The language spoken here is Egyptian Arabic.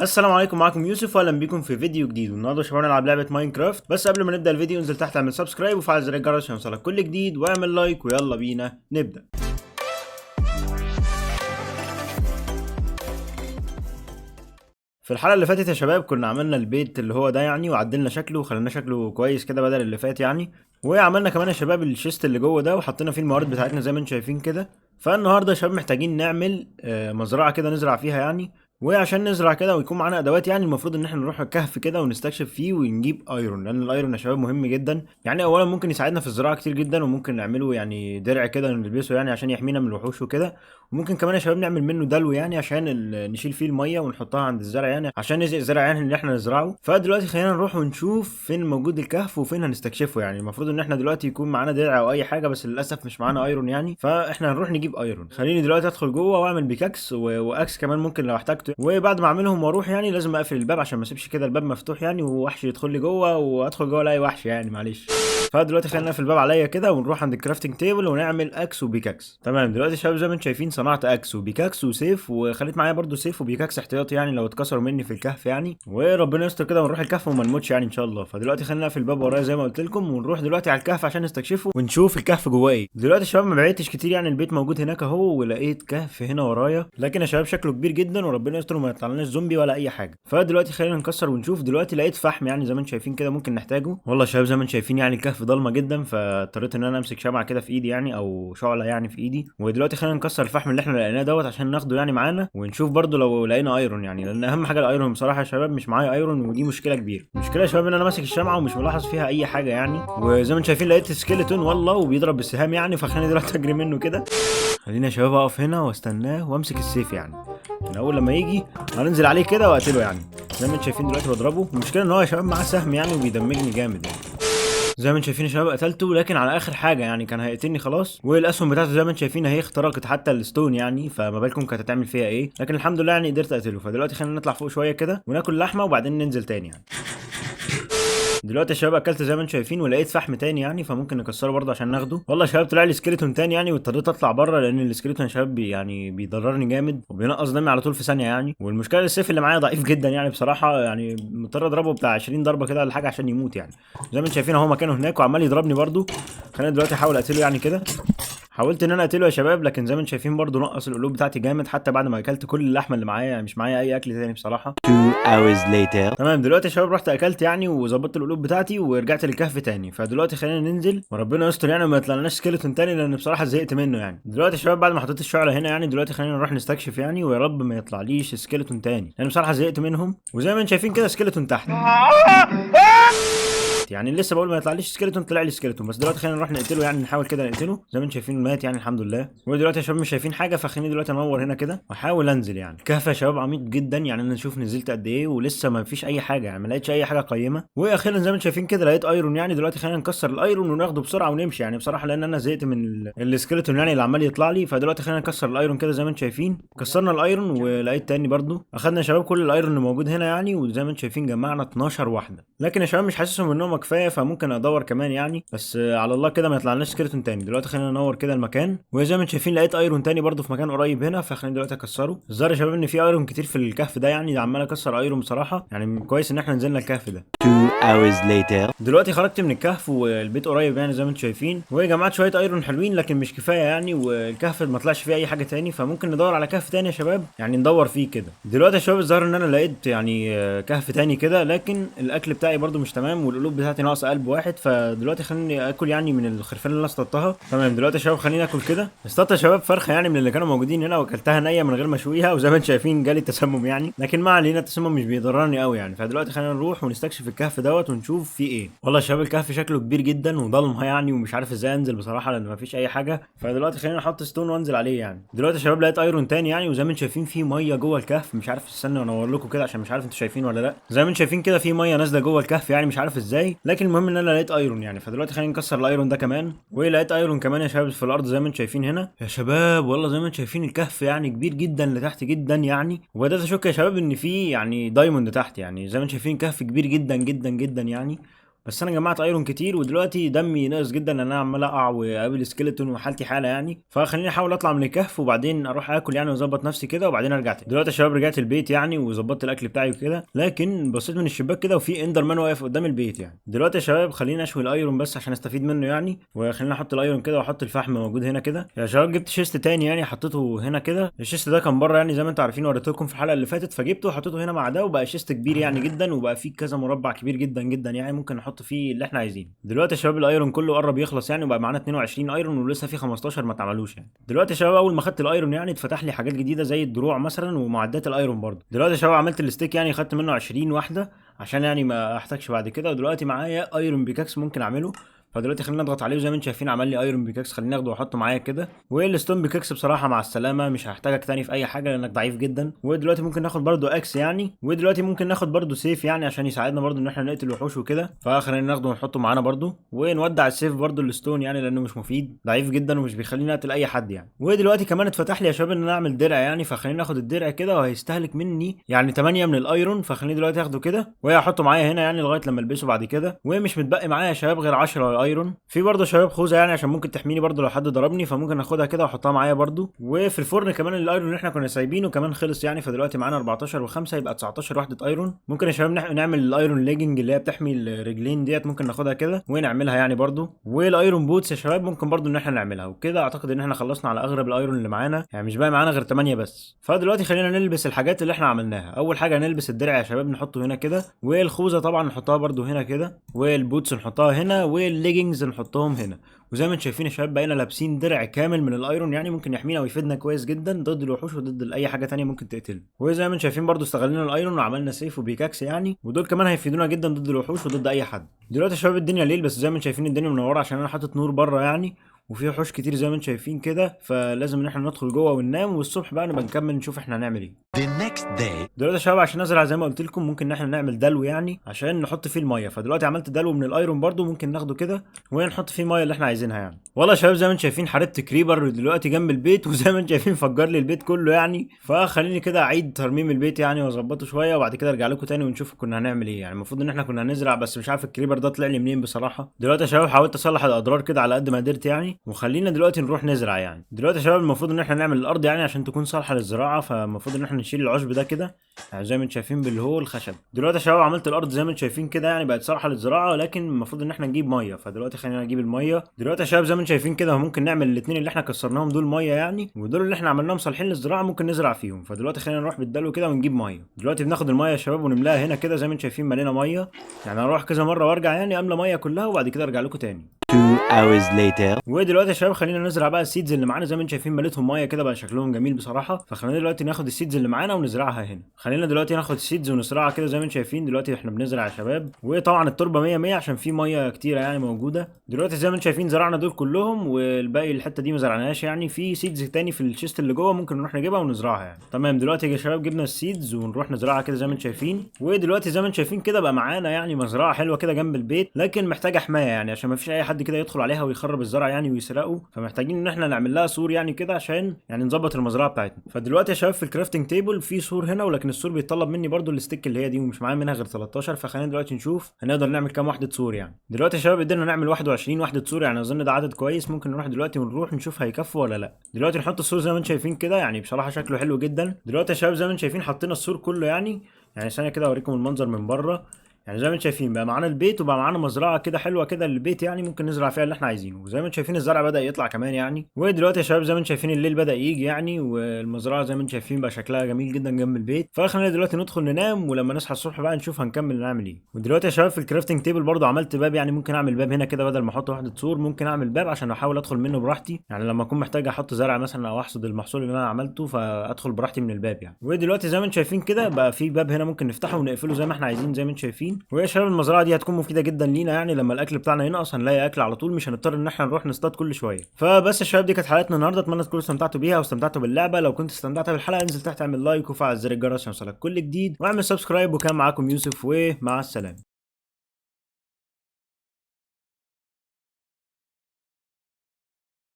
السلام عليكم، معكم يوسف واهلا بيكم في فيديو جديد. والنهارده يا شباب هنلعب لعبه Minecraft. بس قبل ما نبدا الفيديو انزل تحت اعمل subscribe وفعل زر الجرس عشان يوصلك كل جديد، واعمل like، ويلا بينا نبدا. في الحلقة اللي فاتت يا شباب كنا عملنا البيت اللي هو ده يعني، وعدلنا شكله وخلينا شكله كويس كده بدل اللي فات يعني، وعملنا كمان يا شباب ال chest اللي جوه ده وحطينا فيه الموارد بتاعتنا زي ما انتم شايفين كده. فالنهارده يا شباب محتاجين نعمل مزرعة كده نزرع فيها يعني، وعشان نزرع كده ويكون معانا ادوات يعني المفروض ان احنا نروح الكهف كده ونستكشف فيه ونجيب iron، لان ال iron يا شباب مهم جدا يعني. اولا ممكن يساعدنا في الزراعة كتير جدا، وممكن نعمله يعني درع كده نلبسه يعني عشان يحمينا من الوحوش وكده، وممكن كمان يا شباب نعمل منه دلو يعني عشان نشيل فيه المية ونحطها عند الزرع يعني عشان نزق الزرع يعني اللي احنا نزرعه. فدلوقتي خلينا نروح ونشوف فين موجود الكهف وفين هنستكشفه يعني. المفروض ان احنا دلوقتي يكون معانا درع او اي حاجة، بس للاسف مش معانا iron يعني، فاحنا هنروح نجيب iron. خليني دلوقتي ادخل جوه واعمل pickaxe و axe كمان ممكن لو احتاجته، وبعد ما اعملهم واروح يعني لازم اقفل الباب عشان ما اسيبش كده الباب مفتوح يعني ووحش يدخل لي جوه وادخل جوه الاقي وحش يعني معلش. فدلوقتي خلينا نقفل الباب عليا كده ونروح عند ال crafting table ونعمل axe و pickaxe. تمام، دلوقتي يا شباب زي ما انتم شايفين صنعت axe و pickaxe وسيف، وخليت معايا برده سيف و pickaxe احتياطي يعني لو اتكسروا مني في الكهف يعني، وربنا يستر كده ونروح الكهف وما نموتش يعني ان شاء الله. فدلوقتي خلينا نقفل الباب ورايا زي ما قلت لكم، ونروح دلوقتي على الكهف عشان نستكشفه ونشوف الكهف جواه ايه. دلوقتي يا شباب ما بعدتش كتير يعني، البيت موجود هناك اهو، ولقيت كهف هنا ورايا، لكن يا شباب شكله كبير جدا وربنا يستر وما يطلعلناش زومبي ولا اي حاجة. فدلوقتي خلينا نكسر ونشوف. دلوقتي لقيت فحم يعني زي ما انتم شايفين كده ممكن نحتاجه. والله يا شباب زي ما انتم شايفين يعني الكهف ضلمة جدا، فاضطريت ان انا امسك شمعة كده في ايدي يعني او شعله يعني في ايدي. ودلوقتي خلينا نكسر الفحم اللي احنا لقيناه دوت عشان ناخده يعني معانا، ونشوف برده لو لقينا iron يعني، لان اهم حاجة ال iron بصراحة يا شباب. مش معايا iron ودي مشكلة كبيرة. المشكلة يا شباب ان انا ماسك الشمعة ومش ملاحظ فيها اي حاجة يعني، وزي ما انتم شايفين لقيت skeleton والله وبيضرب بالسهام يعني، فخليني دلوقتي اجري منه كده. خليني يا شباب اقف هنا واستناه وامسك السيف يعني، من اول لما يجي هننزل عليه كده واقتله يعني. زي ما انتم شايفين دلوقتي بضربه. المشكلة ان هو يا شباب معاه سهم يعني وبيدمجني جامد يعني. زي ما انتم شايفين يا شباب قتلته، لكن على اخر حاجة يعني كان هيقتلني خلاص. والاسهم بتاعته زي ما انتم شايفين اهي اخترقت حتى ال stone يعني، فما بالكم كانت هتعمل فيها ايه. لكن الحمد لله يعني قدرت اقتله. فدلوقتي خلينا نطلع فوق شوية كده وناكل لحمه وبعدين ننزل تاني يعني. دلوقتي يا شباب اكلت زي ما انتم شايفين ولقيت فحم تاني يعني، فممكن نكسره برضه عشان ناخده. والله يا شباب طلع لي skeleton تاني يعني، واضطريت اطلع بره لان ال skeleton يا شباب يعني بيضررني جامد وبينقص دمي على طول في ثانية يعني. والمشكلة السيف اللي معايا ضعيف جدا يعني بصراحة، يعني مضطر اضربه بتاع 20 ضربه كده ولا حاجة عشان يموت يعني. زي ما انتم شايفين اهو مكانه هناك وعمال يضربني برضه. خلينا دلوقتي احاول اقتله يعني كده. حاولت ان انا اقتله يا شباب، لكن زي ما انتم شايفين برضه نقص القلوب بتاعتي جامد حتى بعد ما اكلت كل اللحمة اللي معايا يعني، مش معايا اي اكل تاني بصراحة. 2 hours later. تمام، دلوقتي يا شباب رحت اكلت يعني وظبطت القلوب بتاعتي ورجعت للكهف تاني. فدلوقتي خلينا ننزل وربنا يستر يعني وما يطلعناش skeleton تاني، لان بصراحة زهقت منه يعني. دلوقتي يا شباب بعد ما حطيت الشعلة هنا يعني، دلوقتي خلينا نروح نستكشف يعني، ويا رب ما يطلعليش skeleton تاني لان بصراحة زهقت منهم. وزي ما انتم شايفين كده skeleton تحت يعني، لسه بقول ما يطلعليش skeleton طلع لي skeleton. بس دلوقتي خلينا نروح نقتله يعني، نحاول كده نقتله. زي ما انتم شايفين مات يعني الحمد لله. ودلوقتي يا شباب مش شايفين حاجة، فخليني دلوقتي انور هنا كده واحاول انزل يعني. الكهف يا شباب عميق جدا يعني، انا نشوف نزلت قد ايه ولسه ما فيش اي حاجة يعني، ما لقيتش اي حاجة قيمة. واخيرا زي ما انتم شايفين كده لقيت iron يعني. دلوقتي خلينا نكسر ال iron وناخده بسرعة ونمشي يعني بصراحة، لان انا زهقت من ال skeleton يعني اللي عمال يطلع لي. فدلوقتي خلينا نكسر ال iron كده زي ما انتم شايفين. كسرنا ال iron ولقيت تاني برضو. اخدنا يا شباب كل ال iron اللي موجود هنا يعني، وزي ما انتم شايفين جمعنا 12 واحدة. لكن يا شباب مش حاسسهم انهم كفاية، فممكن ادور كمان يعني، بس على الله كده ما يطلعناش skeleton تاني. دلوقتي خلينا ننور كده المكان، وزي ما انتم شايفين لقيت iron تاني برضو في مكان قريب هنا، فخلينا دلوقتي اكسره. الظاهر يا شباب ان في iron كتير في الكهف ده يعني، عمال اكسر iron بصراحة يعني. كويس ان احنا نزلنا الكهف ده. 2 hours later. دلوقتي خرجت من الكهف والبيت قريب يعني زي ما انتم شايفين، وجمعت شوية iron حلوين لكن مش كفاية يعني، والكهف ما طلعش فيه اي حاجة تاني، فممكن ندور على كهف تاني يا شباب يعني، ندور فيه كده. دلوقتي يا شباب الظاهر ان انا لقيت يعني كهف تاني كده، لكن الاكل بتاعي برضو مش تمام والقلوب بتاعتي ناقصه قلب واحد. فدلوقتي خليني اكل يعني من الخرفان اللي انا اصطدتها. تمام، دلوقتي يا شباب خليني اكل كده. اصطدت يا شباب فرخة يعني من اللي كانوا موجودين هنا، واكلتها نيه من غير ما اشويها، وزي ما انتم شايفين جالي تسمم يعني، لكن ما علينا التسمم مش بيضرني قوي يعني. فدلوقتي خلينا نروح ونستكشف الكهف دوت ونشوف فيه ايه. والله يا شباب الكهف شكله كبير جدا وضلمه يعني، ومش عارف ازاي انزل بصراحة لان مفيش اي حاجة. فدلوقتي خلينا نحط stone وانزل عليه يعني. دلوقتي يا شباب لقيت iron تاني يعني، وزي ما انتم شايفين في مية جوه الكهف، مش عارف استنى انور لكم كده عشان مش عارف انتوا شايفين ولا لا. زي ما انتم شايفين كده في مية نازله جوه الكهف يعني، مش عارف ازاي، لكن المهم ان انا لقيت iron يعني. فدلوقتي خلينا نكسر ال iron ده كمان. ولقيت iron كمان يا شباب في الارض زي ما انتم شايفين هنا يا شباب. والله زي ما انتم شايفين الكهف يعني كبير جدا لتحت جدا يعني، وبدات اشك يا شباب ان في يعني diamond تحت يعني. زي ما انتم شايفين كهف كبير جدا جدا جدا يعني. بس انا جمعت iron كتير، ودلوقتي دمي ناقص جدا لان انا عمال اقع واقابل skeleton وحالتي حاله يعني. فخليني احاول اطلع من الكهف وبعدين اروح اكل يعني واظبط نفسي كده وبعدين ارجع تاني. دلوقتي يا شباب رجعت البيت يعني وظبطت الاكل بتاعي وكده، لكن بصيت من الشباك كده وفي enderman واقف قدام البيت يعني. دلوقتي يا شباب خليني اشوي ال iron بس عشان استفيد منه يعني، وخليني احط ال iron كده واحط الفحم موجود هنا كده. يا شباب جبت chest تاني يعني حطيته هنا كده. ال chest ده كان بره يعني زي ما انتم عارفين وريته لكم في الحلقة اللي فاتت، فجبته وحطيته هنا مع ده، وبقى chest كبير يعني جدا، وبقى فيه كذا مربع كبير جدا جدا يعني ممكن نحط فيه اللي احنا عايزينه. دلوقتي يا شباب ال iron كله قرب يخلص يعني، وبقى معانا 22 iron ولسه في 15 ما اتعملوش يعني. دلوقتي يا شباب اول ما خدت ال iron يعني اتفتح لي حاجات جديدة زي الدروع مثلا ومعدات ال iron برضه. دلوقتي يا شباب عملت ال stick يعني خدت منه 20 واحدة عشان يعني ما احتاجش بعد كده. ودلوقتي معايا iron pickaxe ممكن اعمله، فدلوقتي خلينا نضغط عليه، وزي ما انتم شايفين عمل لي iron pickaxe. خلينا ناخده واحطه معايا كده. وال stone pickaxe بصراحة مع السلامة، مش هحتاجك تاني في اي حاجة لانك ضعيف جدا. ودلوقتي ممكن ناخد برده axe يعني، ودلوقتي ممكن ناخد برده سيف يعني عشان يساعدنا برده ان احنا نقتل وحوش وكده، فخلينا ناخده ونحطه معانا برده. ونودع السيف برده ال stone يعني لانه مش مفيد، ضعيف جدا ومش بيخليني اقتل اي حد يعني. ودلوقتي كمان اتفتح لي يا شباب ان انا اعمل درع يعني، فخلينا ناخد الدرع كده، وهيستهلك مني يعني 8 من ال iron، فخليني دلوقتي اخده كده وهحطه معايا هنا يعني لغاية لما البسه بعد كده. ومش متبقي معايا يا شباب غير 10 iron. في برضه شباب خوذه يعني عشان ممكن تحميني برضه لو حد ضربني، فممكن اخدها كده واحطها معايا برضه. وفي الفرن كمان ال iron اللي احنا كنا سايبينه كمان خلص يعني، فدلوقتي معانا 14 و5 يبقى 19 وحده iron. ممكن يا شباب نعمل ال iron legging اللي هي بتحمي الرجلين ديت، ممكن ناخدها كده ونعملها يعني برضه. وال iron boots يا شباب ممكن برضه ان احنا نعملها. وكده اعتقد ان احنا خلصنا على اغلب ال iron اللي معانا يعني، مش باقي معانا غير 8 بس. فدلوقتي خلينا نلبس الحاجات اللي احنا عملناها. اول حاجة نلبس الدرع يا شباب نحطه هنا كده، والخوذه طبعا نحطها برضه هنا كده، وال boots نحطها هنا، والليجنجز نحطهم هنا. وزي ما انتم شايفين يا شباب بقينا لابسين درع كامل من ال iron يعني، ممكن يحمينا ويفيدنا كويس جدا ضد الوحوش وضد اي حاجة تانية ممكن تقتلنا. وزي ما انتم شايفين برضو استغلينا ال iron وعملنا سيف و pickaxe يعني، ودول كمان هيفيدونا جدا ضد الوحوش وضد اي حد. دلوقتي يا شباب الدنيا ليل، بس زي ما انتم شايفين الدنيا منورة عشان انا حاطط نور بره يعني، وفي وحوش كتير زي ما انتم شايفين كده، فلازم ان احنا ندخل جوه وننام، والصبح بقى نبقى نكمل نشوف احنا هنعمل ايه. The next day. دلوقتي يا شباب عشان نزرع زي ما قلت لكم ممكن ان احنا نعمل دلو يعني عشان نحط فيه المية. فدلوقتي عملت دلو من ال iron برضو، ممكن ناخده كده ونحط فيه المية اللي احنا عايزينها يعني. والله يا شباب زي ما انتم شايفين حاربت creeper دلوقتي جنب البيت، وزي ما انتم شايفين فجر لي البيت كله يعني. فخليني كده اعيد ترميم البيت يعني واظبطه شوية، وبعد كده ارجع لكم تاني ونشوف كنا هنعمل ايه يعني. المفروض ان احنا كنا هنزرع، بس مش عارف ال creeper ده طلع لي منين بصراحة. دلوقتي يا شباب حاولت اصلح الاضرار كده على قد ما قدرت يعني، وخلينا دلوقتي نروح نزرع يعني. دلوقتي يا شباب المفروض ان احنا نعمل الارض يعني عشان تكون صالحه للزراعة، فالمفروض ان احنا نشيل العشب ده كده يعني زي ما انتم شايفين باللي هو الخشب. دلوقتي يا شباب عملت الارض زي ما انتم شايفين كده يعني بقت صالحه للزراعة، لكن المفروض ان احنا نجيب مية. فدلوقتي خلينا نجيب المية. دلوقتي يا شباب زي ما انتم شايفين كده ممكن نعمل الاثنين اللي احنا كسرناهم دول مية يعني، ودول اللي احنا عملناهم صالحين للزراعة ممكن نزرع فيهم. فدلوقتي خلينا نروح بالدلو كده ونجيب مية. دلوقتي بناخد المية يا شباب ونملاها هنا كده زي ما انتم شايفين ملينا مية يعني. هروح كذا مرة وارجع يعني املى مية كلها وبعد كده ارجع لكم تاني. 2 hours later. ودلوقتي يا شباب خلينا نزرع بقى ال seeds اللي معانا. زي ما انتم شايفين مليتهم مية كده بقى شكلهم جميل بصراحة. فخلينا دلوقتي ناخد ال seeds اللي معانا ونزرعها هنا. خلينا دلوقتي ناخد ال seeds ونزرعها كده زي ما انتم شايفين. دلوقتي احنا بنزرع يا شباب، وطبعا التربة 100 100 عشان في مية كتيرة يعني موجودة. دلوقتي زي ما انتم شايفين زرعنا دول كلهم، والباقي الحتة دي ما زرعناهاش يعني. في seeds تاني في ال chest اللي جوه ممكن نروح نجيبها ونزرعها يعني. تمام دلوقتي يا شباب جبنا ال seeds ونروح نزرعها كده زي ما انتم شايفين. ودلوقتي زي ما انتم شايفين كده بقى معانا يعني مزرعة حلوة كده جنب البيت، لكن محتاجه حماية يعني عشان ما فيش اي حد كده يدخل عليها ويخرب الزرع يعني ويسرقه. فمحتاجين ان احنا نعمل لها سور يعني كده عشان يعني نظبط المزرعة بتاعتنا. فدلوقتي يا شباب في ال crafting table في سور هنا، ولكن السور بيتطلب مني برضو ال stick اللي هي دي، ومش معايا منها غير 13. فخلينا دلوقتي نشوف هنقدر نعمل كام وحده سور يعني. دلوقتي يا شباب قدرنا نعمل 21 وحده سور يعني، اظن ده عدد كويس. ممكن نروح دلوقتي ونروح نشوف هيكفوا ولا لا. دلوقتي نحط السور زي ما انتم شايفين كده يعني، بصراحة شكله حلو جدا. دلوقتي يا شباب زي ما انتم شايفين حطينا السور كله يعني ثانية كده اوريكم المنظر من بره يعني. زي ما انتم شايفين بقى معانا البيت وبقى معانا مزرعة كده حلوة كده للبيت يعني، ممكن نزرع فيها اللي احنا عايزينه. وزي ما انتم شايفين الزرع بدا يطلع كمان يعني. ودلوقتي يا شباب زي ما انتم شايفين الليل بدا يجي يعني، والمزرعه زي ما انتم شايفين بقى شكلها جميل جدا جنب البيت. فخلينا دلوقتي ندخل ننام، ولما نصحى الصبح بقى نشوف هنكمل نعمل ايه. ودلوقتي يا شباب في ال crafting table برضو عملت باب يعني، ممكن اعمل باب هنا كده بدل ما احط وحده سور، ممكن اعمل باب عشان احاول ادخل منه براحتي يعني، لما اكون محتاج احط زرع مثلا او احصد المحصول اللي انا عملته فادخل براحتي من الباب يعني. ودلوقتي زي ما انتم شايفين كده بقى في باب هنا ممكن نفتحه ونقفله زي ما احنا عايزين زي ما انتم شايفين. ويا شباب المزرعة دي هتكون مفيدة جدا لينا يعني، لما الاكل بتاعنا ينقص هنلاقي اكل على طول، مش هنضطر ان احنا نروح نصطاد كل شوية. فبس يا شباب دي كانت حلقتنا النهارده، اتمنى تكونوا استمتعتوا بيها واستمتعتوا باللعبة. لو كنت استمتعت بالحلقة انزل تحت اعمل like وفعل زر الجرس عشان يوصلك كل جديد، واعمل subscribe. وكان معاكم يوسف، ومع السلامة.